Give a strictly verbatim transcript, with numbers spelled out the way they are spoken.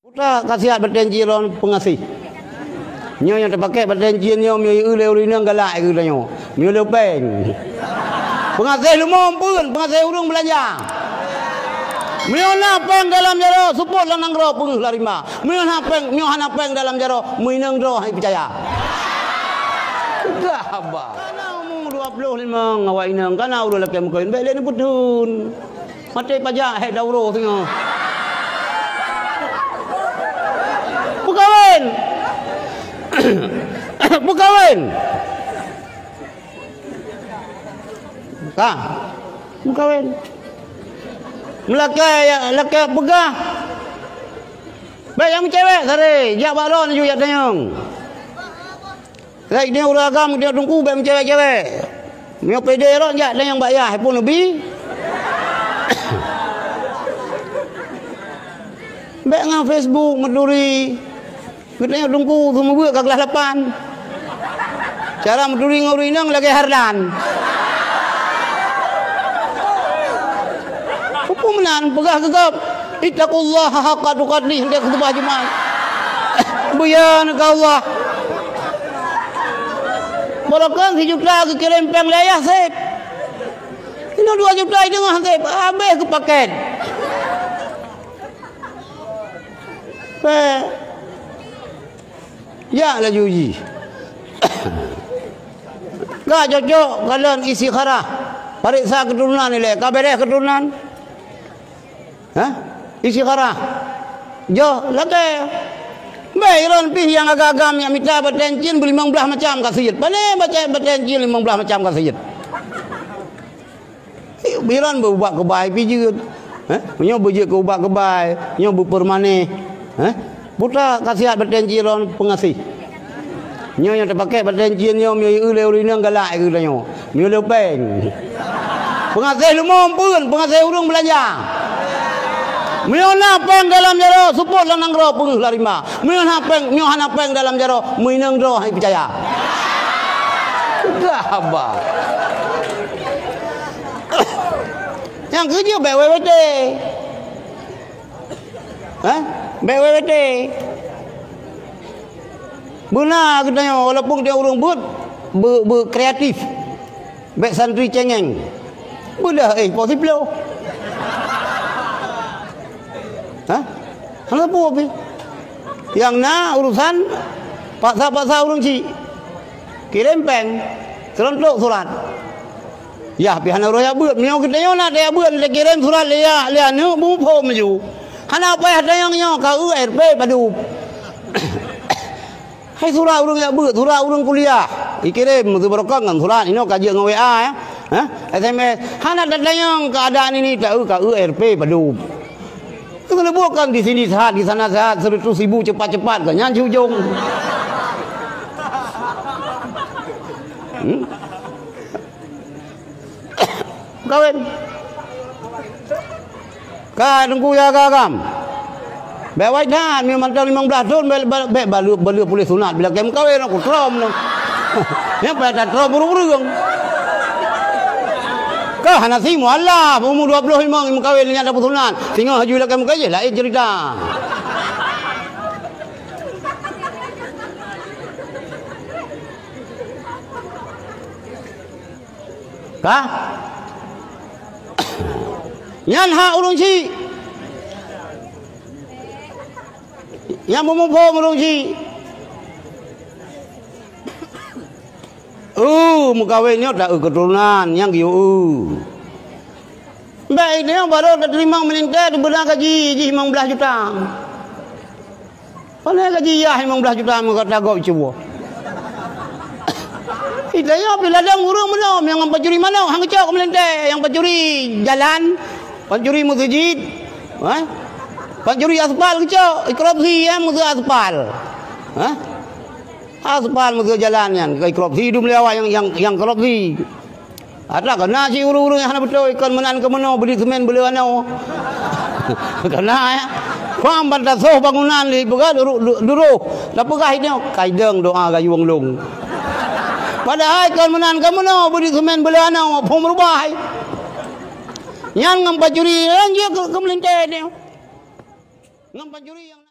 Putra khasiat batèe cien lom peungaséh. Nyoe nyang teupaké batèe cien nyoe meunyoe eu lé ureueng inong galak geutanyoe. Meunyoe lé péng. Peungaséh leumo peue, peungaséh ureueng beulanja. Meunyoe na péng dalam jaroe, seupôt lam nanggroe peungeuh lam rimba. Meunyoe na péng, meunyoe hana péng dalam jaroe, meuinong droe hana peucaya. Dah haba. Kana umu dua ploh limong awak inong, kana ureueng lakèe meukeuen, bèk lé neupeutheun. Maté pajak hék dauro singoh. Peukawen. Peukawen. Ka. Peukawen. Meulakèe, lakèe peugah. Bèk nyang meucewek sabe, jak bak lôn ju jak tanyong. Hai, nyoe ureueng agam, nyoe teungku, bèk meucewek-cewek. Nyoe pede rot jak tanyong bak yah, hai pun neubi. Bèk ngon Facebook meuturi. Geutanyoe teungku seumeubeuet ka kelas lapan. Cara meuturi ngon ureueng inong lagèe Hardan. Peue meunan peugah keu gob, "Ittaqullaha haqqa tuqatih," di khutubah Jumat. Buya neuka Allah. Barokon sijuta geukirém péng lé ayah sép. Inoe dua juta i teungoh sép, habéh keu pakèt. Péng. Jak laju jih. Ka cocok kalon istikharah. Pareksa keuturonan ilèe. Ka bèrèh keuturonan? Hah? Istikharah. Joh, lakèe. Bèk ilôn pih nyang agam-agam nyang mita batèe cien beulimong blaih macam ka sijeuet. Pané batèe, batèe cien limong blaih macam ka sijeuet. Ilôn beu ubat keubai pih jeuet. Eh? Nyoe beujeuet keu ubat keubai, nyoe beupeurmanéh. Eh? Putra khasiat batèe cien lom peungaséh. Nyoe nyang teupaké batèe cien nyoe meunyoe eu lé ureueng inong galak geutanyoe. Meunyoe lé péng. Peungaséh leumo peue, peungaséh ureueng beulanja. Meunyoe na péng dalam jaroe, seupôt lam nanggroe peungeuh lam rimba. Meunyoe na péng, meunyoe hana péng dalam jaroe, meuinong droe hana peucaya. Dah haba. Nyang keujeuet bèk wèt-wèté. Hah? Bèk wèt-wèté. Beuna geutanyoe, walaupun geutanyoe ureueng beuet, beu-, beukreatif. Bèk santri cengeng. Beudah, eh, po siploh. Hah? Hana peue pih. Nyang na urusan paksa-paksa ureueng chik. Kirém péng, seureuntôk surat. Yah pih hana uroe jak beuet. Meunyoe geutanyoe na tajak beuet, takirém surat lé yah, lé aneuk, beumuphom laju. Hana payah tanyong nyoe, ka eu R P padub. Hai surat ureueng jak beuet, surat ureueng kuliah. Ikirém, meuseubarokon ngon surat, inoe ka jeuet ngon W A, ya. Hah? S M S. Hana tatanyong keuadaan ini, ta eu, ka eu R P padub. Keuneuk bukan di sini sehat, di sana sehat, seratus ribu cepat-cepat, kan nyan si ujong. Hmm? Kawin. Ka teungku ya agam. Bèk wai that, meunyoe mantong limong blaih thon, bèk, bèk, bèk baleue, baleue puléh sunat bila kém kawin, aku trom nyoe. Nyan payah tatrom ureueng-ureueng. Ka hana si mualaf, umu dua ploh limong meukawen nyan dapeusunat. Singoh haju ilakèe meukawen, laén ceurita. Ka? Nyan hak ureueng chik. Nyang meumuphom ureueng chik. Eu, meukawen nyoe ta eu keuturonan nyang geuyue eu. Bèk nyoe barô tateurimong meulintèe teubeuna gaji jih limong blaih juta. Pane gaji yah limong blaih juta meuka tagob cuboh. Ita nyoe pih ladôm ureueng meunoe nyang pancuri manok han geucok keu meulintèe, nyang pancuri jalan, pancuri meuseujid, eh? Pancuri aspal geucok, ikorupsi, eh, meuseu aspal. Eh? Aspal meuseu jalan nyan, ikorupsi dum lé awak nyang, nyang, nyang korupsi. Atra keuna cit ureueng-ureueng nyang hana beutôi, kon meunan keu meunoe, beuli seumén beuli anoe. Keuna, ya. Pam ban tasoh bangunan lé peugah duru-, du-, duroh. Tapeugah nyoe, "Kaidong doa gayueng lôn." Padahai kon meunan keu meunoe, beuli seumén beuli anoe, phon meurubah. Nyan ngon pancuri, lanjut keu, keu meulintèe nyoe. Ngon pancuri nyang